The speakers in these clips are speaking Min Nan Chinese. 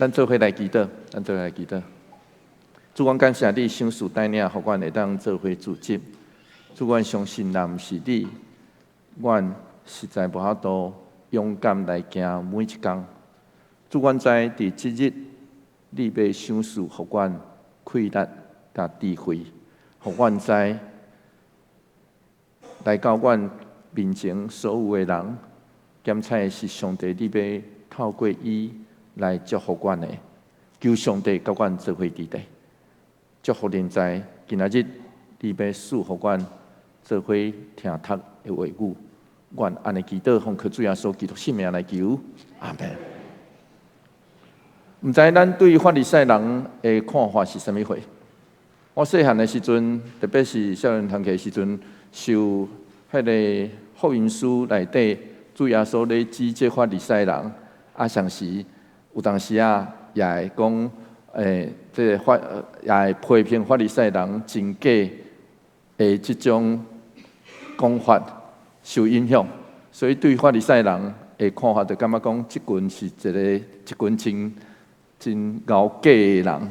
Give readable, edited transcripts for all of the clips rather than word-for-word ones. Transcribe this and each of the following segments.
咱做伙來祈禱，咱做伙來祈禱。主，阮感謝你賞賜帶領，予阮會當做伙聚集。主，阮相信若毋是你，阮實在無法度勇敢來行每一工。主，阮知佇這日，你欲賞賜予阮氣力佮智慧，予阮知來到阮面前所有的人，檢採的是上帝，你欲透過伊來祝福阮的。求上帝佮阮做伙佇咧，祝福臨在。今仔日你欲賜予阮做伙聽讀的話語，阮按呢祈禱，奉靠主耶穌基督聖名來求，阿門。毋知咱對法利賽人的看法是啥物貨？我細漢的時陣，特別是少年團契的時陣，受彼个福音書內底主耶穌咧指責法利賽人，啊，同時有當時啊，也會講，這个也會批評法利賽人真假的這種講法受影響，所以對法利賽人的看法就感覺講，這群是一群真真𠢕假的人。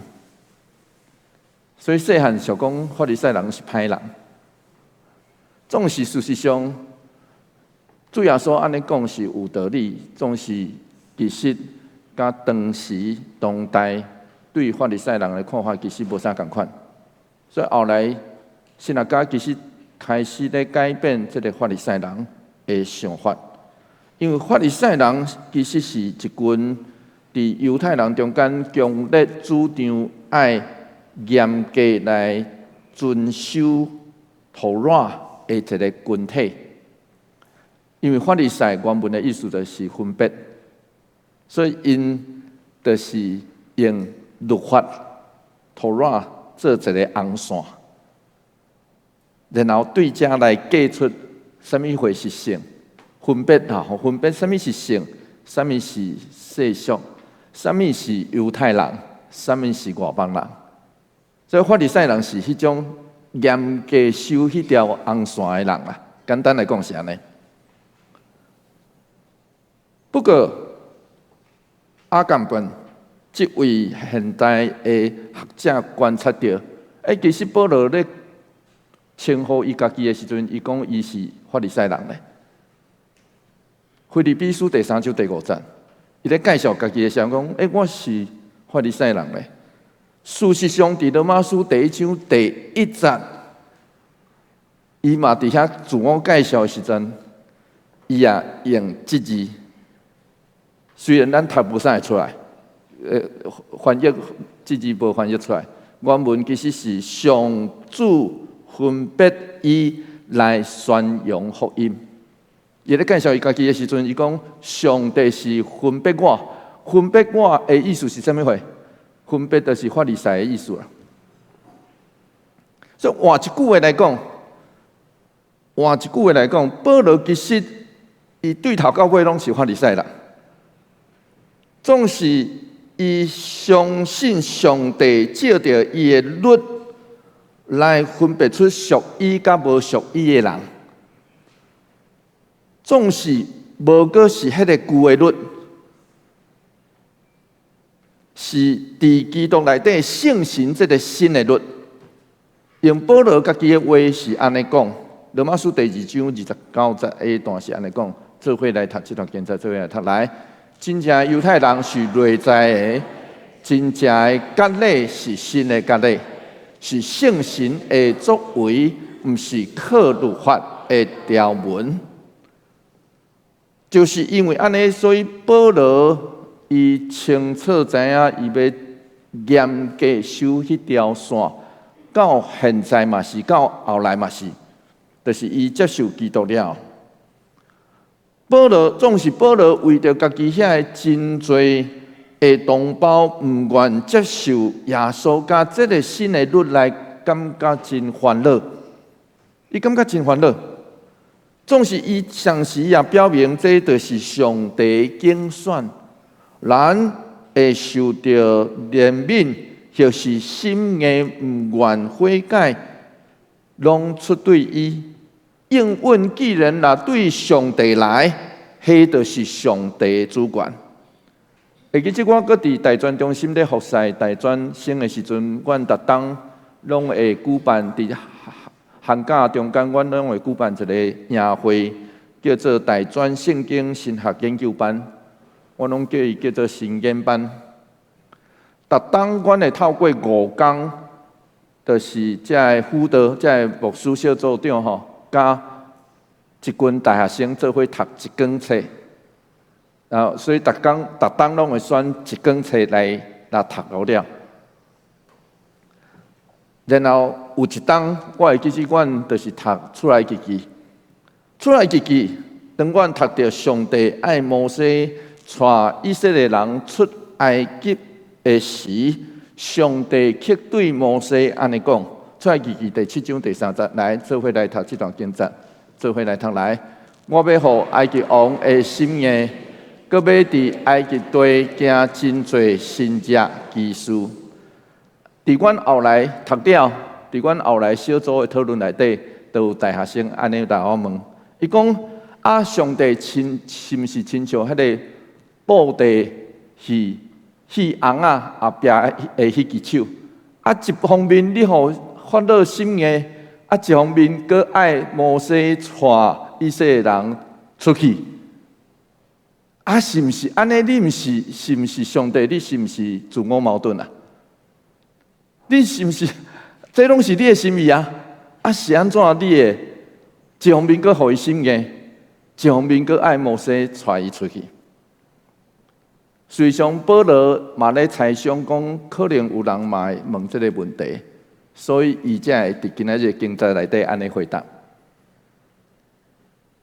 所以細漢想講法利賽人是歹人，總是事實上，主耶穌按呢講是有道理，總是其實佮當時當代對法利賽人的看法其實無啥仝款，所以後來神學家其實開始咧改變這个法利賽人的想法，因為法利賽人其實是一群佇猶太人中間強烈主張愛嚴格來遵守妥拉的一个群體。因為法利賽原文的意思就是分別，所以𪜶就是用律法妥拉做一个紅線，然後對這來計出啥物貨是聖，分別吼，分別啥物是聖，啥物是世俗，啥物是猶太人，啥物是外邦人。所以法利賽人是彼種嚴格守彼條紅線的人啊。簡單來講是按呢。不過阿甘本這位現代的學者觀察著，其實保羅咧稱呼伊家己的時陣，伊講伊是法利賽人咧。腓立比書第三章第五節，伊咧介紹家己的時陣講：我是法利賽人咧。事實上，佇羅馬書第一章第一節，伊嘛佇遐自我介紹的時陣，伊也用這字。雖然咱讀無啥會出來，翻譯這字無翻譯出來。原文其實是上主分別伊來宣揚福音。伊咧介紹伊家己的時陣，伊講上帝是分別我，分別我的意思是啥物貨？分別就是法利賽的意思啦。所以換一句話來講，換一句話來講，保羅其實伊對頭到尾攏是法利賽人。總是伊相信上帝藉著伊的律來分別出屬伊佮無屬伊的人，總是無閣是彼个舊的律，是佇基督內底聖神這个新的律。用保羅家己的話是按呢講，羅馬書第二章二十九節下段是按呢講，做伙來讀這段經節，做伙來讀來。真正猶太人是內在的，真正的割禮是新的割禮，是聖神的作為，毋是靠律法的條文。就是因為按呢，所以保羅伊清楚知影，伊欲嚴格守彼條線，到現在嘛是，到後來嘛是，就是伊接受基督了。保羅總是保羅為著家己遐个真濟的同胞毋願接受耶穌佮這个新的律來感覺真煩惱，伊感覺真煩惱。總是伊同時也表明，這就是上帝揀選，咱會受著憐憫，或是心硬毋願悔改，攏出對伊。應允既然若對上帝來，彼就是上帝的主權。會記得我閣佇大專中心咧服侍大專生的時陣，阮逐冬攏會舉辦佇寒假中間，阮攏會舉辦一個營會，叫做大專聖經神學研究班。我攏叫伊叫做神研班。逐冬阮會透過五工，就是遮个輔導、遮个牧師小組長吼，佮一群大學生做伙讀一卷冊，然後所以逐工逐冬攏會選一卷冊來來讀落了。然後有一冬，我會記得阮就是讀出埃及記，出埃及記，當阮讀著上帝愛摩西帶以色列人出埃及的時，上帝卻對摩西按呢講，出埃及記第七章第三節，來做伙來讀這段經節，做伙來讀來。我欲予埃及王的心硬，閣欲佇埃及地行真濟神蹟奇事。佇阮後來讀了，佇阮後來小組的討論內底，都有大學生按呢來我問，伊講啊，上帝親是毋是親像彼个布袋戲戲尪仔後壁的彼支手？啊，一方面你予法老心硬，啊，一方面閣愛摩西帶以色列人出去。啊，是毋是按呢？你毋是是毋是上帝？你是毋是自我矛盾啊？你是毋是？這攏是你的心意啊！啊，是按怎你會一方面閣予伊心硬，一方面閣愛摩西帶伊出去？事實上，保羅嘛咧猜想講，可能有人嘛會問這個問題，所以伊才會佇今仔日經節內底按呢回答。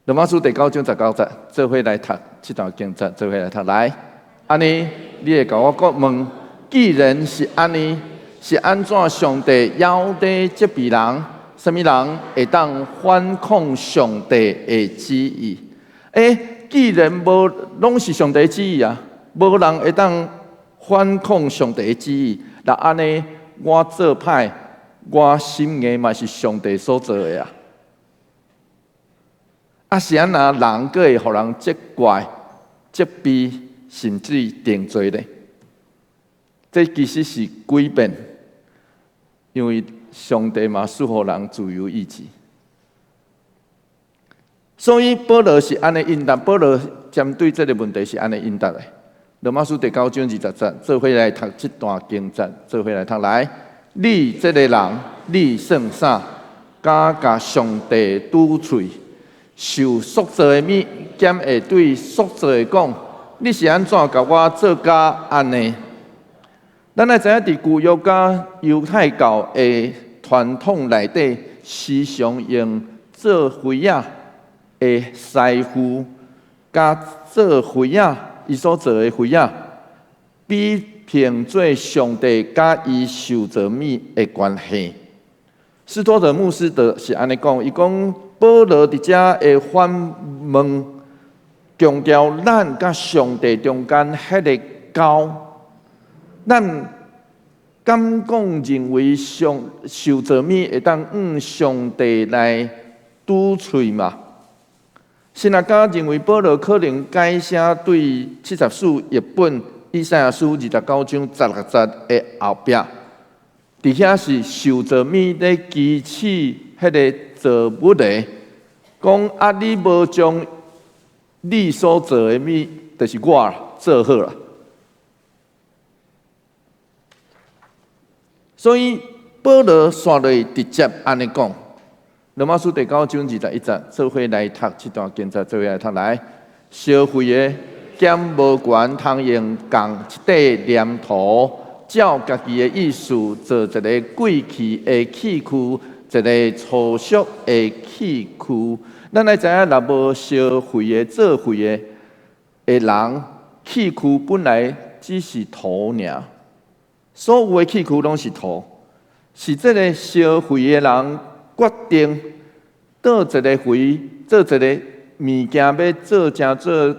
羅馬書第九章十九節，做伙來讀這段經節，做伙來讀來。按呢，你會共我閣問，既然是按呢，是按怎上帝猶咧責備人？啥物人會當反抗上帝的旨意？欸，既然無攏是上帝旨意啊，無人會當反抗上帝的旨意。若按呢，我做歹，我心硬嘛是上帝所做的啊。啊，是按怎人閣會予人責怪、責備，甚至定罪呢？這其實是詭辯，因為上帝嘛賜予人自由意志。所以保羅是按呢應答，保羅針對這个問題是按呢應答的。羅馬書第九章二十節，做伙來讀這段經節，做伙來讀來。你這个人，你算啥？敢共上帝拄喙？受塑造的物，敢會對塑造的講：你是按怎共我做甲按呢？咱愛知影，佇舊約佮猶太教的傳統內底，時常用做妃仔的師傅，佮做妃仔，伊所做的妃仔，比評做上帝佮伊受造物的關係。斯托特牧師就是按呢講，伊講保羅佇遮的反問，強調咱佮上帝中間彼个溝，咱敢講認為上受造物會當向上帝來拄喙嗎？神學家認為保羅可能改寫對七十士譯本以賽亞書二十九章十六節的後壁，佇遐是受造物咧祈使彼个造物的，講啊，你無將你所造的物，就是我做好啦。所以保羅紲落直接按呢講，羅馬書第九章二十一節，做伙來讀這段經節，做伙來讀來。燒廢的敢無權通用仝一塊黏土，照家己的意思做一个貴氣的器具，一个粗俗的器具。咱愛知影，若無燒廢的做廢的的人，器具本來只是土爾，所有的器具攏是土，是這个燒廢的人決定倒一个肥，做一个物件，欲做成做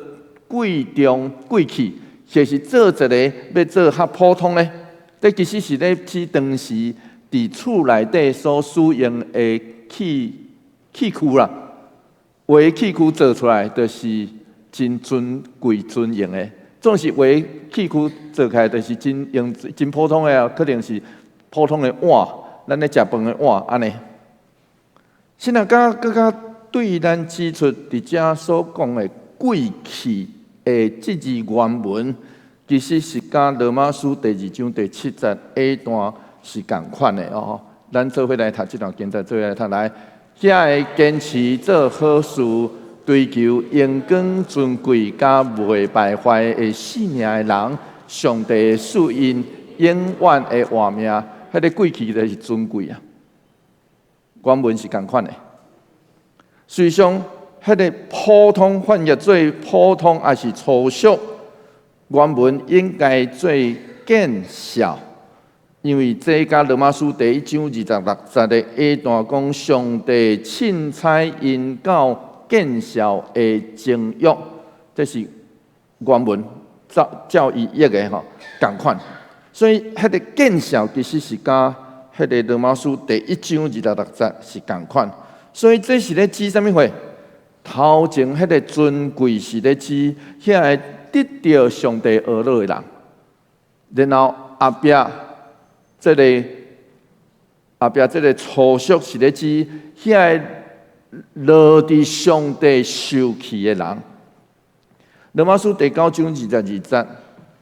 貴重貴氣，或是做一个欲做較普通的。這其實是咧指當時佇厝內底所使用的器器具啦。有的器具做出來就是真尊貴尊榮的，總是畫器具做起來就是真用真普通的啊，可能是普通的碗，咱咧食飯的碗按呢。先來較閣較對咱指出，佇遮所講的貴器的這字原文，其實是佮羅馬書第二章第七節下段是仝款的哦。咱做伙來讀這段經節，做伙來讀來。遐个堅持做好事，追求榮光尊貴佮袂敗壞的性命的人，上帝會賜𪜶永遠的活命。彼个貴器就是尊貴啊。原文是仝款的。事實上，彼个普通翻譯做普通，抑是粗俗，原文應該做見笑。因為這佮羅馬書第一章二十六節的下段講，上帝凊彩𪜶到見笑的情欲，這是原文照照伊譯的吼仝款。所以，彼个見笑其實是佮彼个羅馬書第一章二十六節是仝款。所以，這是咧指啥物貨？頭前彼个尊貴是咧指遐个得著上帝呵咾的人，然後後壁這个後壁這个粗俗是咧指遐個落佇上帝受氣的人。羅馬書第九章二十二節，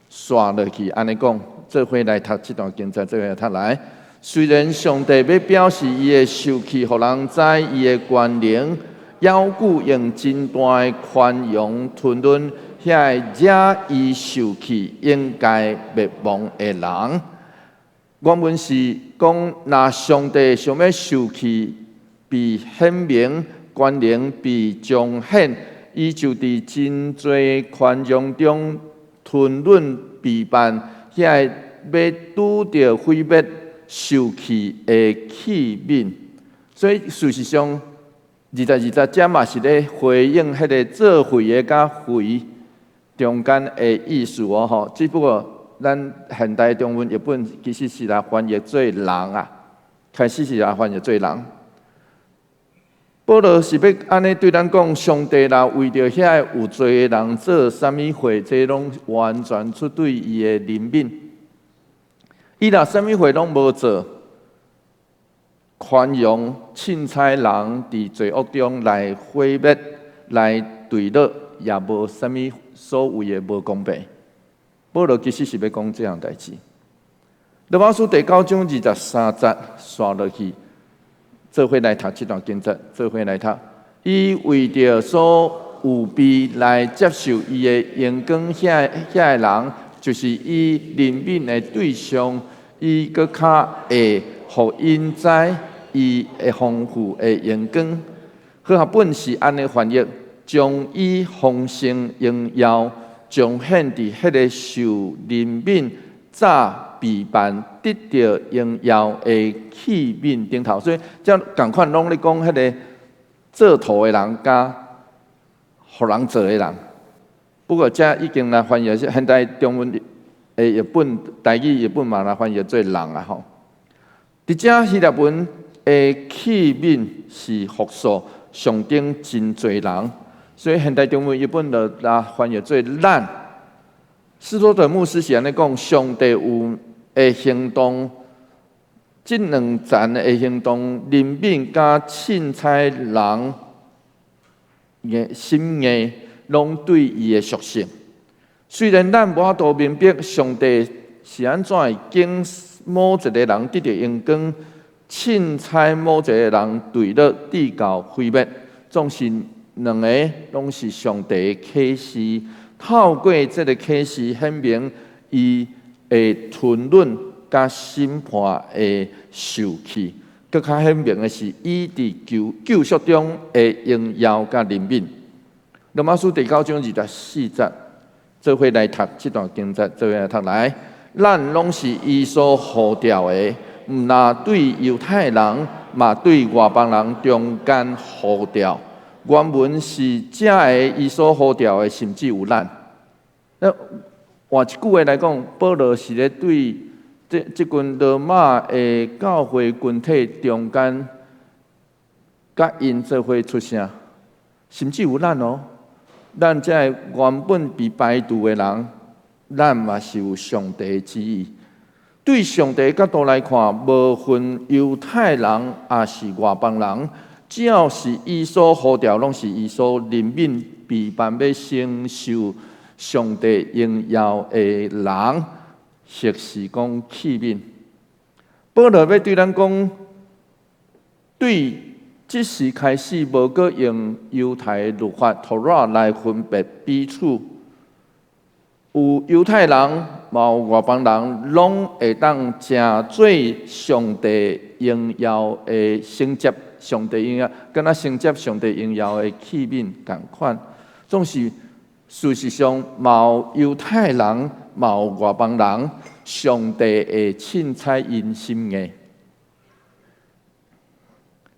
紲落去按呢講，做伙來讀這段經節，做伙來讀來。雖然上帝欲表示伊的受氣，予人知伊的權能，猶閣用真大的寬容吞忍遐個惹伊受氣應該滅亡的人。原文是講，若上帝想欲受氣被顯明，權能被彰顯，伊就佇真濟寬容中吞忍備辦遐個欲拄著毀滅受氣的器皿。所以事實上，二十二節這嘛是咧回應彼个做肥的佮肥中間的意思哦吼。只不過咱現代中文譯本其實是來翻譯做人啊，開始是來翻譯做人。保羅是欲按呢對咱講，上帝若為著遐個有罪的人做啥物貨，這攏完全出對伊的憐憫。伊若啥物貨攏無做，寬容凊彩人佇罪惡中來毀滅、來墜落，也無啥物所謂的無公平。保羅其實是欲講這項代誌。羅馬書第九章二十三節，紲落去，做伙來讀這段經節，做伙來讀。伊為著所預備來接受伊的榮光，遐遐个人，就是伊憐憫的對象，伊閣較會予𪜶知伊的豐富的榮光。和合本是按呢翻譯，將伊豐盛榮耀彰顯佇彼个受憐憫、早備辦得著榮耀的器皿頂頭。所以，這仝款攏咧講彼个做土的人佮予人做的人。不過，這已經來翻譯是現代中文的譯本，台語譯本嘛來翻譯做人啊吼。佇遮希臘文的器皿是複數，象徵真濟人，所以現代中文譯本就來翻譯做咱。斯多德牧師是按呢講，上帝有的行動，這兩層的行動，憐憫佮凊彩人的心意，攏對伊的屬性。雖然咱無法度明白上帝是按怎會揀某一個人得著榮光，凊彩某一個人墜落至到毀滅，總是兩个攏是上帝的啟示。透過這个啟示顯明伊的吞忍佮審判的受氣，閣較顯明的是伊佇救救贖中的榮耀佮憐憫。羅馬書第九章二十四節，做伙來讀這段經節，做伙來讀來。咱攏是伊所呼召的，毋但對猶太人，嘛對外邦人中間呼召。原文是這个伊所呼召的，甚至有咱。那換一句話來講，保羅是咧對這這群羅馬的教會群體中間，佮𪜶做伙出聲，甚至有咱哦，咱這个原本被排除的人，咱嘛是有上帝的旨意。對上帝角度來看，無分猶太人抑是外邦人，只要是伊所呼召，攏是伊所憐憫、備辦欲承受上帝榮耀的人，或是講器皿。保羅欲對咱講，對這時開始無閣用猶太律法 Torah 來分別彼此。有猶太人，嘛有外邦人，攏會當成做上帝榮耀的承接，上帝榮耀，敢若承接上帝榮耀的器皿仝款。總是事實上，嘛有猶太人，嘛有外邦人，上帝會凊彩𪜶心意。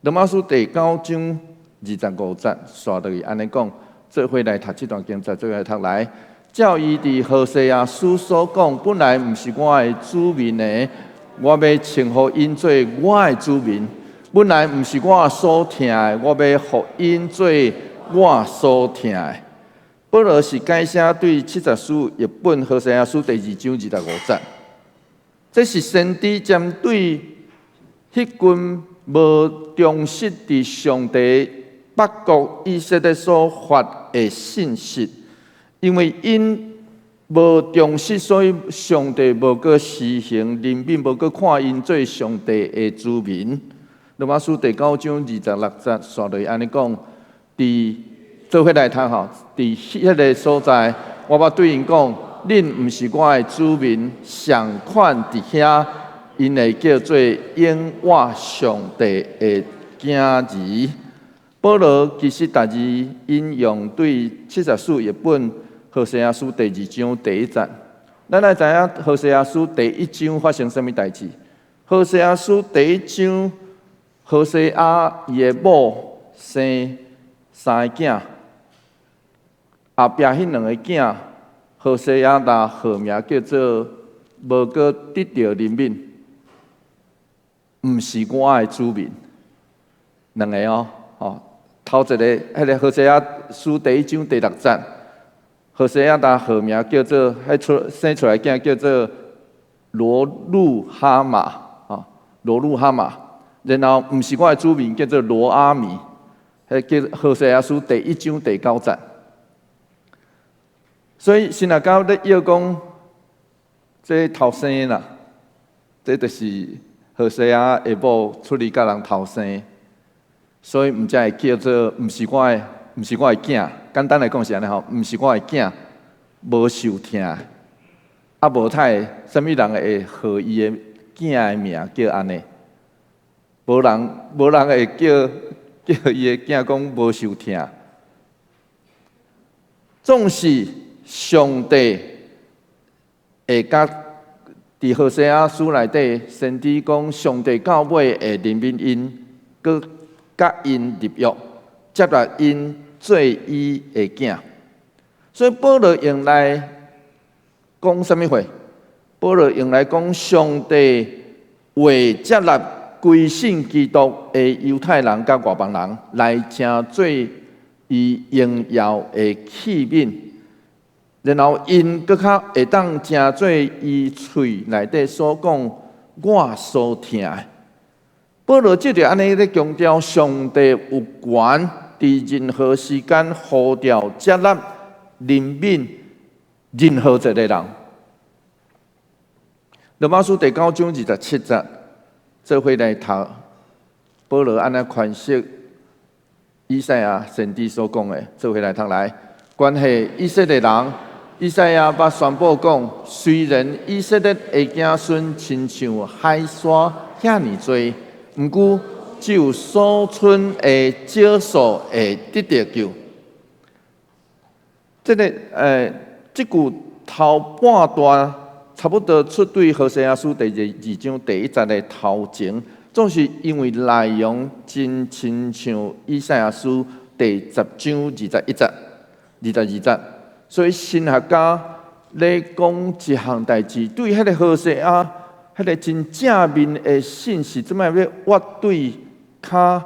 羅馬書第九章二十五節，紲落去按呢講，做伙來讀這段經節，做伙來讀來。照伊佇何西阿書所講，本來毋是我的子民的，我欲稱呼𪜶做我的子民；本來毋是我所疼的，我欲予𪜶做我所疼的。保羅是改寫對七十士譯本何西阿書第二章二十五節，這是先知針對彼群無忠實佇上帝北國以色列所發的信息。因為𪜶無忠實，所以上帝無閣施行憐憫，無閣看𪜶做上帝的子民。羅馬書第九章二十六節，紲落按呢講，佇做伙來讀吼，佇彼个所在，我捌對𪜶講，恁毋是我的子民，相款佇遐，𪜶會叫做永活上帝的囝兒。保羅其實逐字引用對七十士譯本何西阿書第二章第一節。咱來知影何西阿書第一章發生啥物代誌？何西阿書第一章，何西阿伊的某生三个囝，後壁彼兩个囝，何西阿若號名叫做無閣得著憐憫，毋是我的子民。兩个哦，吼，頭一个，彼个何西阿書第一章第六節。何西阿若號名叫做，彼出生出來囝叫做羅路哈瑪，啊，羅路哈瑪。然後毋是我的子民，叫做羅阿米，彼叫何西阿書第一章第九節。所以神學家咧要講，這偷生啦，這就是何西阿的某出去共人偷生，所以毋才會叫做毋是我的，毋是我的囝。簡單來講是按呢吼，毋是我的囝，無受疼，啊無太啥物人會號伊的囝的名叫按呢？無人無人會叫叫伊的囝講無受疼。總是上帝會佮佇何西阿書內底，先知講上帝到尾會憐憫𪜶，閣佮𪜶立約，接納𪜶做伊的囝。所以保羅用來講啥物話？保羅用來講上帝會接納歸信基督的猶太人佮外邦人來成做伊榮耀的器皿，然後𪜶閣較會當成做伊喙內底所講我所疼的。保羅藉著按呢咧強調，上帝有權佇任何時間呼召、接納、憐憫任何一個人。羅馬書第九章二十七節，做伙來讀，保羅按呢詮釋以賽亞先知所講的，做伙來讀來。關係以色列人，以賽亞捌宣布講，雖然以色列的子孫親像海沙遐爾濟，毋過只有所剩的少數會得著救。這个這句頭半段差不多出對何西阿書第二章第一節的頭前，總是因為內容真親像以賽亞書第十章二十一節、二十二節，所以神學家咧講一項代誌，對彼个何西阿彼个真正面的信息，這擺欲挖對較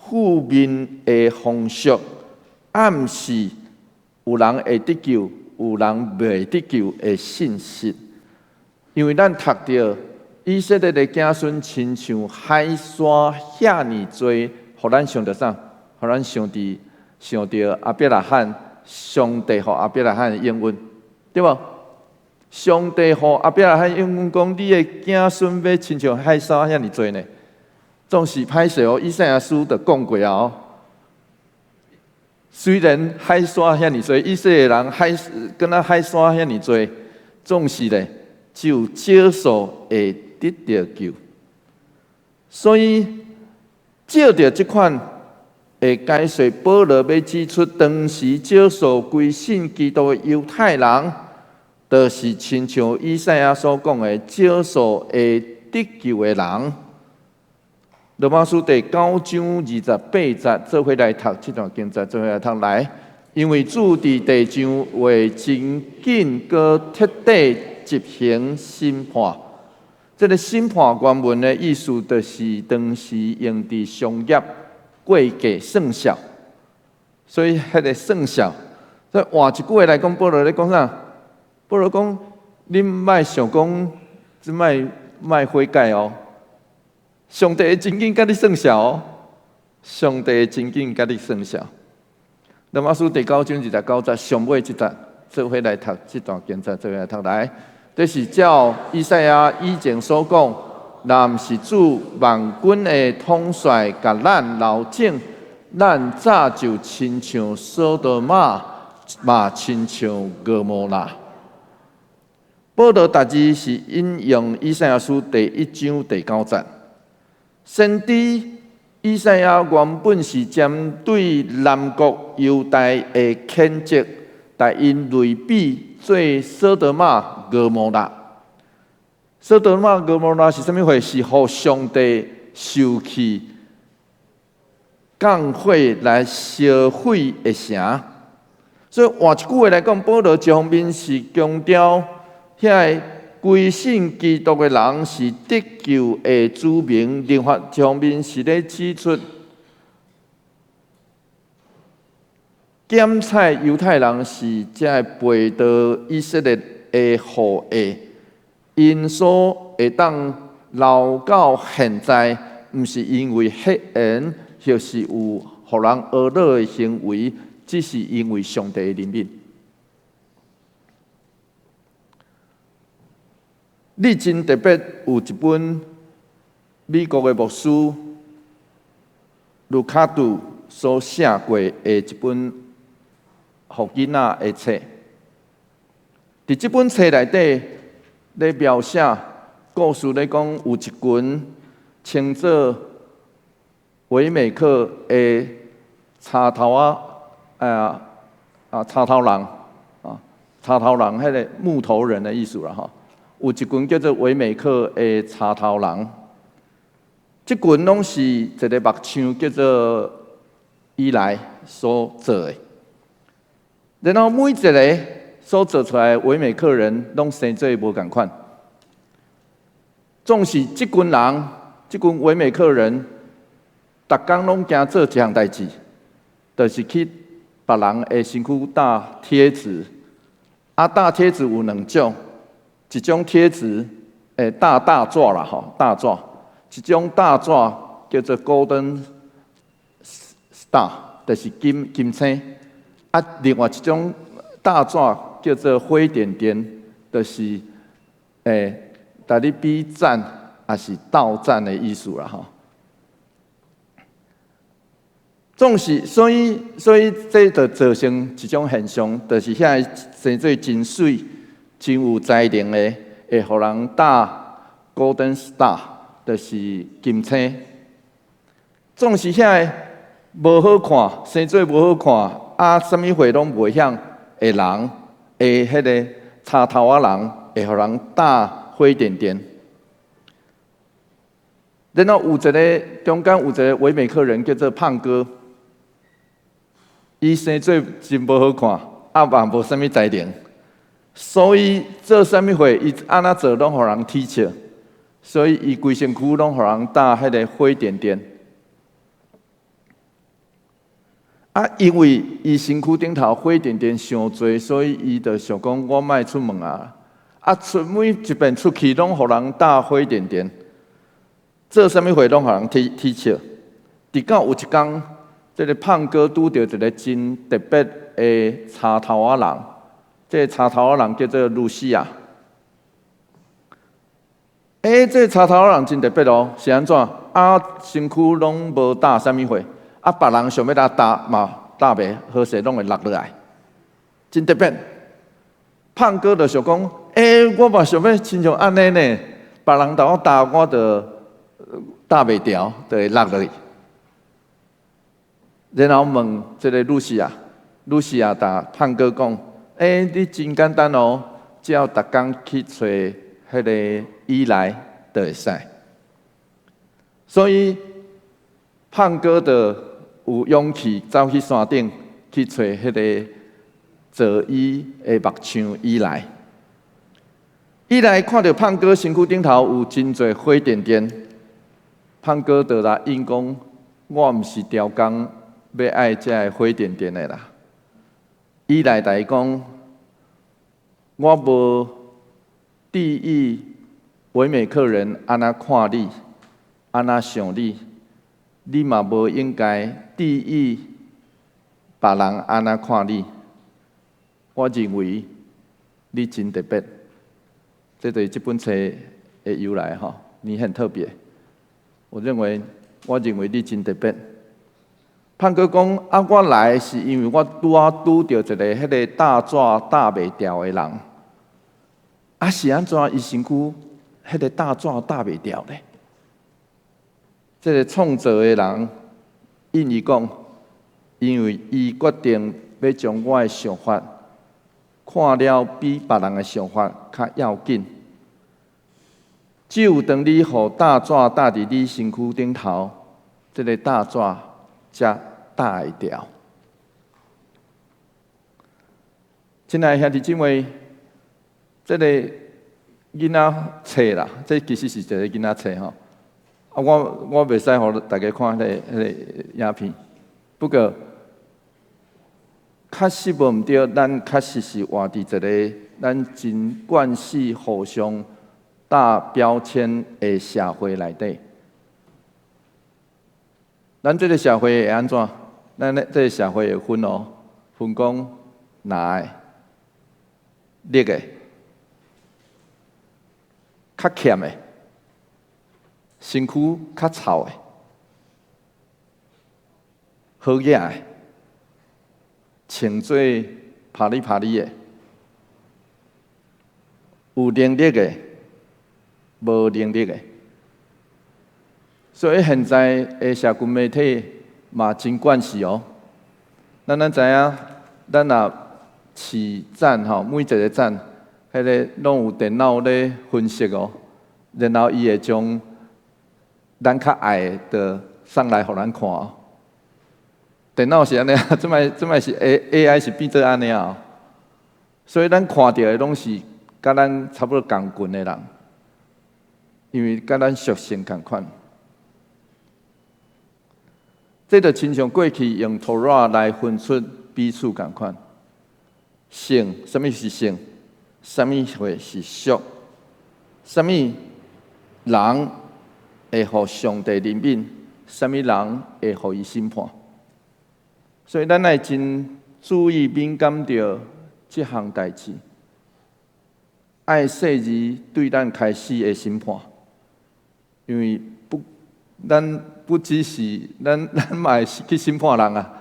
負面的方式，暗示有人會得救，有人袂得救的信息。因為咱讀著以色列的子孫親像海沙遐爾濟，予咱想著啥？予咱想著亞伯拉罕，上帝予亞伯拉罕的應允，對無？上帝予亞伯拉罕應允講，你的子孫欲親像海沙遐爾濟呢？總是歹勢哦，以賽亞書就講過啊哦。雖然海沙遐爾濟，以色列人海敢若海沙遐爾濟，總是咧只有少數會得著救。所以照著這款的解說，保羅欲指出，當時少數歸信基督的猶太人，就是親像以賽亞所講的少數會得救的人。羅馬書第九章28節，做伙來讀這段經節，做伙來讀來。因為主佇地上話真緊，閣徹底執行審判。這个審判原文的意思，就是當時用佇商業過價算數。所以，彼个算數，所以換一句話來講，保羅咧講啥？保羅講，恁莫想講，這莫莫悔改哦。上帝會真緊共你算數哦，上帝會真緊共你算數。羅馬書第九章29節上尾這節，做伙來讀這段經節，做伙來讀來。這是照以賽亞以前所講，若毋是主萬軍的統帥共咱留種，咱早就親像所多瑪，嘛親像蛾摩拉。保羅達字是引用以賽亞書第一章第九節。先知以賽亞原本是針對南國猶大的譴責，共𪜶類比做所多瑪、蛾摩拉。所多瑪、蛾摩拉是啥物貨？是予上帝受氣降火來燒毀的城。所以換一句話來講，保羅一方面是強調遐个歸信基督的人是得救的子民，另外一方面是咧指出檢採猶太人是這个背道以色列的後裔，𪜶所會當留到現在，毋是因為血緣，或是有予人呵咾的行為，只是因為上帝的憐憫。你真特別有一本美國的牧師盧卡杜所寫過的一本予囡仔的冊。佇這本冊內底咧描寫故事，咧講有一群稱做維美克的柴頭仔，柴頭人啊，柴頭人，彼个木頭人的意思啦吼。有一群叫做維美克的柴頭人，這群攏是一个木匠叫做伊萊所做的。然後每一个所做出來的維美克人，攏生做無仝款。總是這群人，這群維美克人，逐工攏驚做一項代誌，就是去別人的身軀貼貼紙。啊，貼貼紙有兩種。一種貼紙，大大紙啦吼，大紙。一種大紙叫做 Golden Star，就是金金星。啊，另外一種大紙叫做灰點點，就是共你比讚，抑是倒讚的意思啦吼。總是，所以這就造成一種現象，就是遐个生做真媠、真有才能的，會予人貼 Golden Star，就是金星。總是遐个無好看，生做無好看，啊，啥物貨攏袂曉的人，的彼个柴頭仔人，會予人貼灰點點。然後有一个中間有一个維美克人叫做胖哥，伊生做真無好看，啊嘛無啥物才能。所以做啥物貨，伊按怎做攏予人恥笑，所以伊規身軀攏予人貼彼个灰點點。啊，因為伊身軀頂頭火點點傷濟，所以伊就想講：我莫出門啊！啊，出每一遍出去，攏予人打火點點，做啥物貨攏予人恥笑。直到有一工，這个胖哥拄著一个真特別的柴頭仔人，這个柴頭仔人叫做露西亞。欸，這个柴頭仔人真特別哦，是按怎？啊，身軀攏無打啥物貨。啊！別人想欲來搭嘛，搭袂好勢，攏會落落來，真特別。胖哥就想講：欸，我嘛想欲親像按呢呢，別人共我搭，我就搭袂牢，就會落落去。然後問這个露西亞，露西亞共胖哥講：欸，你真簡單哦，只要逐工去揣彼个伊萊就會使。所以胖哥就有勇氣走去山頂去揣彼个造椅的木匠伊萊。伊萊看著胖哥身軀頂頭有真濟火點點，胖哥就來應講：我毋是刁工欲愛這个火點點的啦。伊萊共伊講：我無注意維美克人按怎看你，按怎想你。你嘛無應該注意別人按怎看你。我認為你真特別，這就是這本冊的由來吼。你很特別，我認為你真特別。胖哥講啊，我來是因為我拄仔拄著一个彼个搭紙搭袂牢的人。啊，是按怎伊身軀彼个搭紙搭袂牢咧？這个創造的人應伊講，因為伊決定欲將我的想法看了比別人的想法較要緊。只有當你予搭紙搭佇你身軀頂頭，這个搭紙才搭會牢。親愛兄弟姊妹，這个囡仔冊啦，這其實是一个囡仔冊吼。啊，我袂使予大家看彼个影片，不過確實無毋對，咱確實是活佇一个咱真慣勢互相打標籤的社會內底。咱這个社會會按怎？咱這个社會會分哦，分講藍的、綠的、較儉的、身軀較臭的、好額的、穿做啪哩啪哩的、有能力的、無能力的。所以現在的社群媒體嘛真慣勢哦。咱知影，咱若飼站吼，每一个站，彼个攏有電腦咧分析哦，然後伊會將咱較愛的送來予咱看哦。電腦是按呢，這擺是 AI 是變做按呢哦。所以咱看著的攏是佮咱差不多仝群的人，因為佮咱屬性仝款。這就親像過去用 Torah 來分出彼此仝款。聖，啥物是聖？啥物會是俗？啥物人會予上帝憐憫？啥物人會予伊審判？所以咱愛真注意敏感著這項代誌，愛細膩對咱開始的審判，因為不，咱不只是咱嘛會去審判人啊，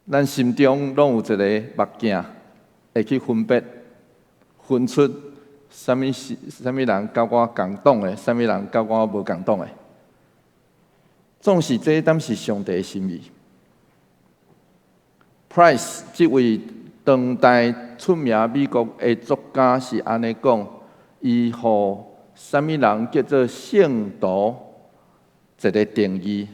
咱心中攏有一个目鏡，會去分別、分出啥物是啥物人佮我仝黨的，啥物人佮我無仝黨的。總是這敢是上帝的心意。Price 這位當代出名美國的作家是按呢講，伊予啥物人叫做聖徒一个定義。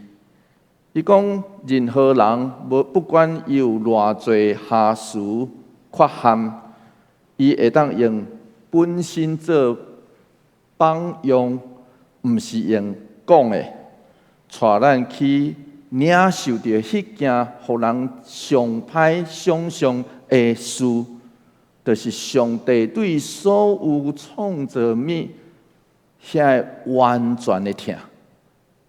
伊講任何人，無不管伊有偌濟瑕疵缺陷，伊會當用本身做榜樣，毋是用講的，帶咱去領受著彼件予人上歹想像的事，就是上帝對所有創造物遐完全的疼。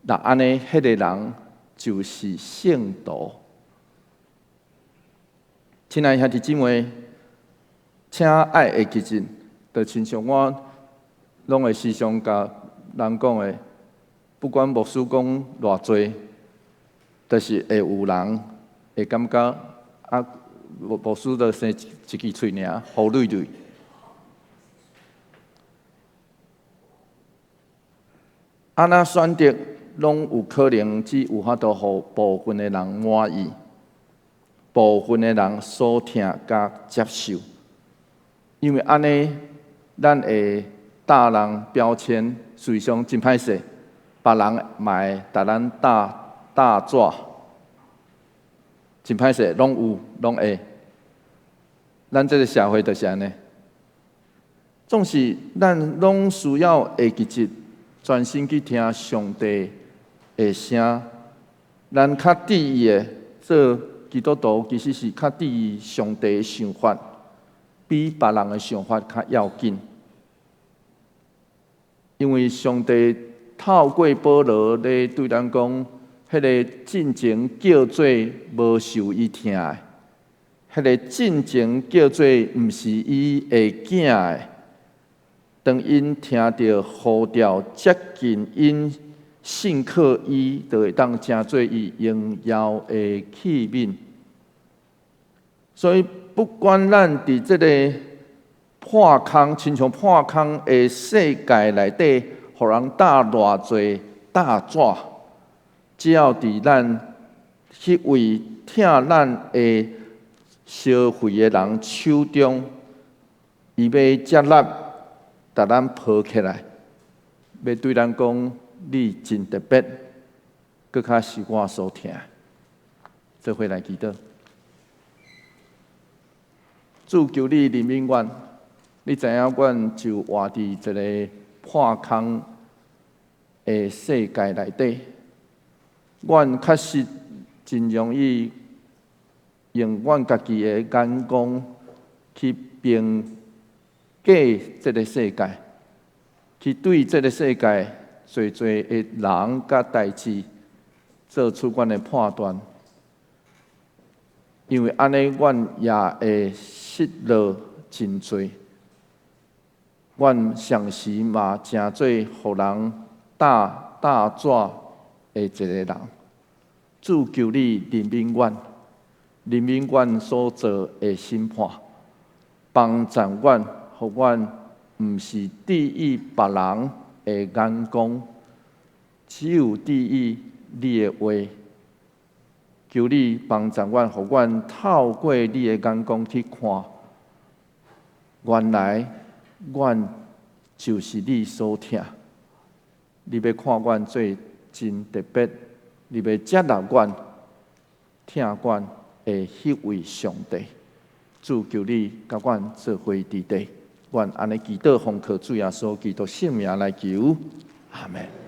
若按呢，彼個人就是聖徒。親愛兄弟姊妹，請愛會記得，就親像我攏會時常共人講的，不管牧師講偌濟，就是會有人會感覺啊，牧師就生一支喙爾，胡累累。按怎選擇，攏有可能只有法度予部分的人滿意，部分的人所聽佮接受，因為按呢，咱會貼人標籤，事實上真歹勢，別人嘛會共咱貼紙，真歹勢，攏有，攏會。咱這个社會就是按呢，總是咱攏需要會記得專心去聽上帝的聲。咱較注意的做基督徒，其實是較注意上帝的想法，比別人的想法較要緊。因為上帝透過保羅咧對咱講，彼个進前叫做無受伊疼的，彼个進前叫做毋是伊的囝的，當𪜶聽著呼召接近𪜶信靠伊，就會當成做伊榮耀的器皿。所以，不管咱佇這个破空，親像破空的世界內底，予人貼偌濟貼紙，只要佇咱彼位疼咱的相會的人手中，伊欲接納，共咱抱起來，欲對咱講，你真特別，閣較是我所疼。做伙來祈禱，主求你憐憫阮，你知影阮就活佇一个破空的世界內底，阮確實真容易用阮家己的眼光去評價這个世界，去對這个世界濟濟的人佮代誌做出阮的判斷，因為按呢，阮也會失落真濟。阮常時嘛成做予人貼貼紙的一个人。主求你憐憫阮，憐憫阮所做的審判，幫助阮，予阮毋是注意別人的眼光，只有注意你的話。求你幫助阮，予阮透過你的眼光去看，原來阮就是你所疼。你欲看阮做真特別，你欲接納阮，疼阮的彼位上帝。主求你佮阮做伙佇底，阮按呢祈禱奉靠主耶穌基督聖名來求，阿門。